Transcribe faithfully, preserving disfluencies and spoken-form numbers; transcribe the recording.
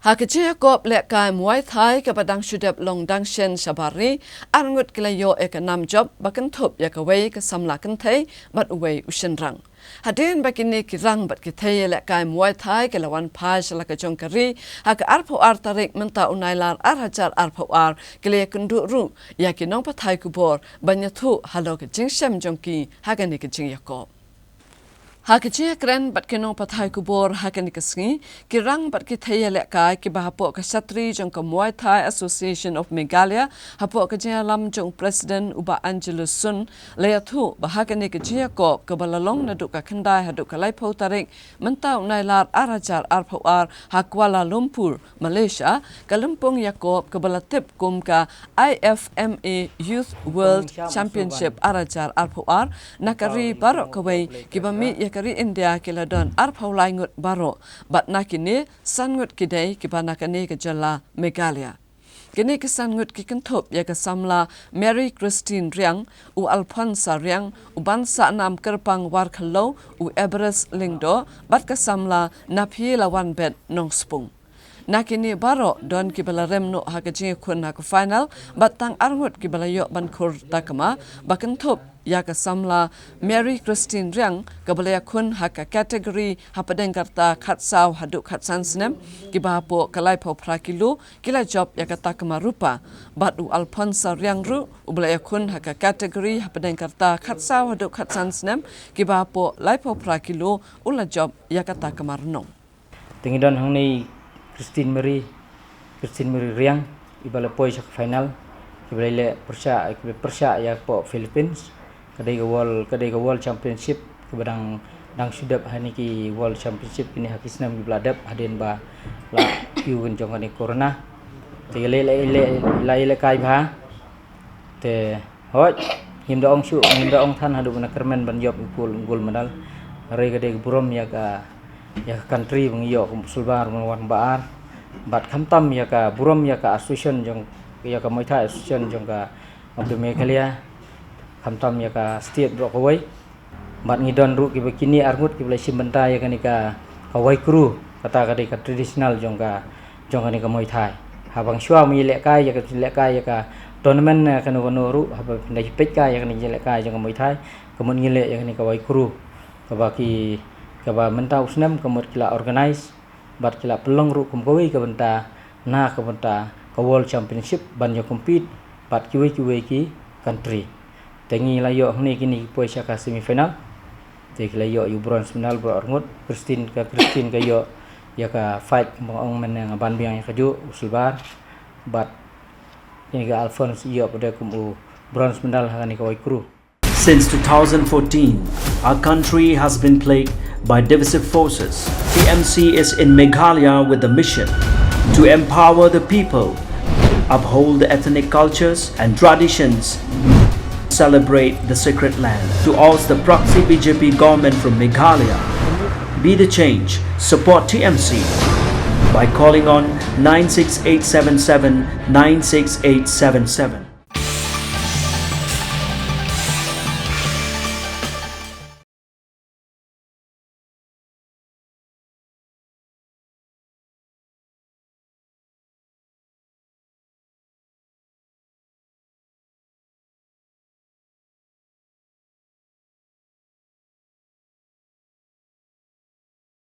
Ha ka jingïakop lehkai Muay Thai kaba dang shu dep long dang shen shabar ri, arngut ki la ïoh ïa ka nam jop ba kynthup ïa kawei ka samla kynthei bad uwei u shynrang. Hadien ba kine ki rang bad ki thei ïalehkai Muay Thai ki la wan phai sha la ka jong ka ri ha ka arphew ar tarik mynta u Nailar ar hajar arphew ar, ki la ïakynduh ruh ïa ki nongpathai khubor ban ïathuh halor ka jingshem jong ki ha kane ka jingïakop. Ha ka jingïakren bad ki nongpathai khubor ha kane ka sngi, ki rang bad ki thei ïalehkai kiba hapoh ka shatri jong ka Muay Thai Association of Meghalaya, hapoh ka jingïalam jong u President u Bah Angelus Sun, la ïathuh ba ha kane ka jingïakop kaba la long naduh ka khyndai haduh ka laiphew tarik mynta u Nailar ar hajar arphew ar ha Kuala Lumpur, Malaysia, ka lympung ïakop kaba la tip kum ka I F M A Youth World Championship ar hajar arphew ar, na ka ri baroh kawei kiba mih ïa ka ri India ki la don arphew lai ngut baroh, bad na kine san ngut ki dei kiba na kane ka jylla Meghalaya. Kine ki san ngut ki kynthup ïa ka samla Mary Christine Riang, u Alphonsa Riang, u Bansah Nam Kyrpang Warkhallow, u Everest Lyngdoh, bad ka samla Naphilawanbet Nongspung. Na kine baroh don kiba la rem noh ha ka jingïakhun ha ka final, bad tang arngut kiba la ïoh ban khur takma, ba kynthup ïa ka samla Mary Christine Riang kaba la ïakhun ha ka category hapdeng ka rta khatsaw haduh khatsan snem, kiba hapoh ka laiphew phra kilo, ki la jop ïa ka takma rupa. Bad u Alphonsa Riang ruh uba la ïakhun ha ka category hapdeng ka rta khatsaw haduh khatsan snem, kiba hapoh laiphew phra kilo, u la jop ïa ka takma rnong. Te ngi don hangne Christine Mary, Christine Mary Riang, iba la poi sha ka final, kiba la leh pyrshah, kiba la pyrshah ïa ka Philippines. Ka dei ka World, ka dei ka World Championship, kiba dang, dang shu dep ha kine ki World Championship kine ha ki snem kiba la dep hadien ba la kiew kin jong kane corona. Te ka leh, leh, leh, la ïalehkai bha. Te hooid, ngim da ong shuh, ngim da ong than haduh ba na kyrmen ban ïoh gold, gold medal. Hynrei ka dei ka burom ïa ka, ïa ka country ba ngi ïoh kum u silver ban wan ba ar. Bad khamtam ïa ka burom ïa ka association jong, ïa ka Muay Thai association jong ka of the Meghalaya. Khamtam ïa ka state baroh kawei. Bad ngi don ruh kiba kine arngut kiba la shim bynta ïa kane ka, ka wai kru, kata ka dei ka traditional jong ka, jong kane ka Muay Thai. Haba ngi shuwa ngi lehkai ïa ka, lehkai ïa ka tournament, eh, kano kano ruh, haba pynda peit ka ïa kane ka lehkai jong ka Muay Thai, ka mut ngi leh ïa kane ka wai kru, kaba ki, kaba mynta u snem ka mut ki la organize, bad ki la pynlong ruh kum kawei ka bynta, na ka bynta ka World Championship ban ïa compete bad kiwei kiwei ki country. Te ngi la ïoh hangne kine ki poi sha ka semi final. Te ki la ïoh ïa u bronze medal baroh arngut. Christine, ka Christine ka ïoh ïa ka fight, ba ong mynne nga ban biang ïa kajuh, u silver. Bad kane ka Alphonse ïoh pat de kum u bronze medal ha kane ka wai kru. Since two thousand fourteen, our country has been plagued by divisive forces. T M C is in Meghalaya with the mission to empower the people, uphold the ethnic cultures and traditions, celebrate the sacred land. To oust the proxy B J P government from Meghalaya, be the change, support T M C by calling on nine six eight seven seven nine six eight seven seven.